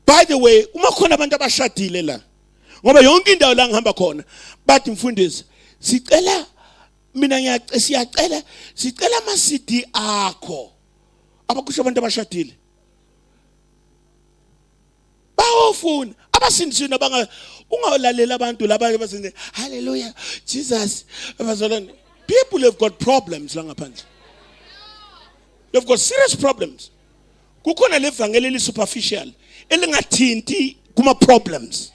By the way, uma khona abantu abashadile la, ngoba yonke indawo la ngihamba khona bathi, mfundisi, sicela mina ngiyacela, siyacela, sicela ama CD akho. Abakusho abantu abashadile bawofuna abasindisiwe nabanga. Ungawulalela abantu laba abasinde hallelujah Jesus, abazalwane. People have got problems la ngaphandle, they've got serious problems. Kukhona levangeli eli superficial elingathinti kuma problems,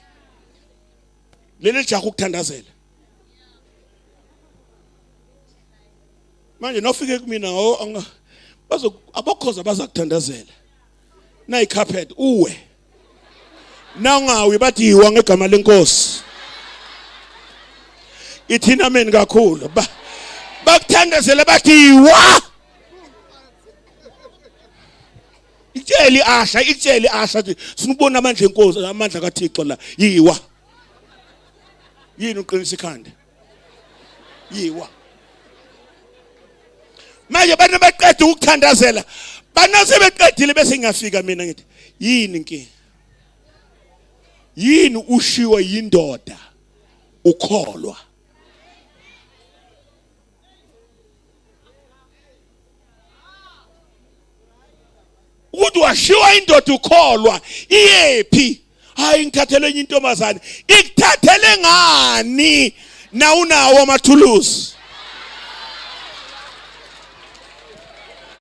leli jaha ukuthandazela. Manje nofike kumina, bazo abokhoza bazakuthandazela nayi carpet, uwe nawungawi bathi yiwa ngegama lenkosi. Ithina amen kakhulu. Ba bakuthandazela bathi yiwa. Itsheli asha, itsheli asha athi sinubona amandla enkosi, amandla kaThixo la. Yiwa. Yini uqinisa ikhanda? Yiwa. Manje abantu baqeda ukuthandazela, banase beqedile, bese ngiyafika mina ngithi, yini inkinga? Yini ushiwe yindoda ukholwa? Ukuthi washiwa indoda ukholwa, iyephi? Hayi, ngithathele enye intombazane. Ikuthathele ngani na unawo amathuluzi?